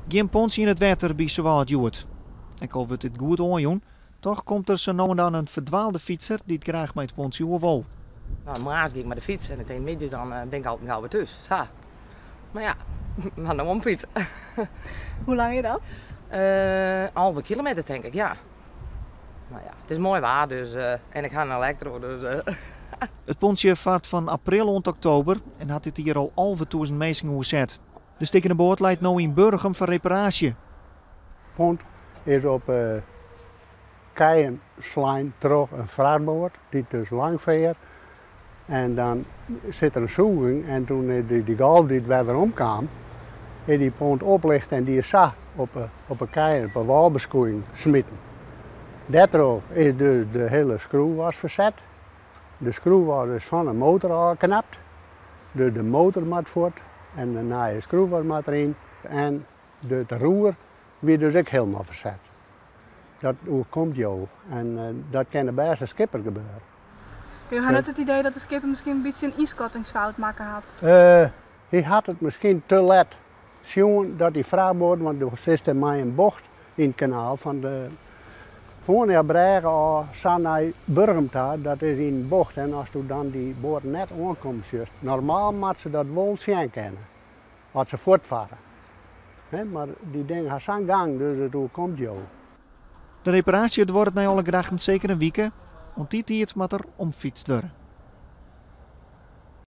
Gjin pontsje yn it wetter by Suwâld hjoed. Ek al wurdt dit goed oanjûn, toch komt der sa no en dan in ferdwaalde fytser dy't graach mei it pontsje oer wol. No, moarns gean ik mei de fyts en tsjin middeis dan bin ik altyd gau wer thús. Sa. Mar ja, mar no omfytse. Hoe lang is dat? 11 kilometer tink ik, ja. Mar ja, it is moai waar dus en ik ha in elektro dus. It pontsje fart fan april oant oktober en hat dit jier al 11.000 minsken oerset. De stikkene boat leit no yn Burgum foar reparaasje. Pont is op 'e keien slein troch in frachtboat dy't dus lang fear. En dan sit der in sûging en toen dy golf dy't wer werom kaam, is dy pont oplicht en dy is sa op 'e keien, op 'e wâlbeskoeiing smiten. Dêrtroch is dus de hiele skroefas ferset. De skroefas is fan 'e motor ôfknapt. Dus de motor moat fuort en de nije skroefas moat deryn. En it roer wie dus ek hielendal ferset. Dat oerkomt jo en dat kin de bêste skipper gebeure. Jo ha net it idee dat de skipper miskien in bytsje in ynskattingsfout makke hat? Hy hat it miskien te let sjoen dat dy frachtboat, want do sitst dêr mei in bocht yn it kanaal fan de Fourniabrêge ôf sa nei Burgum ta, dat is yn in bocht en ast dan dy boat net oankommen sjochst, normaal moat se dat wol sjen kinne as se fuortfarre. Mar dy dingen ha sa'n gang, dus it oerkomt jo. De reparaasje duorret nei alle gedachten seker in wike. Oant dy tiid moat der omfytst wurde.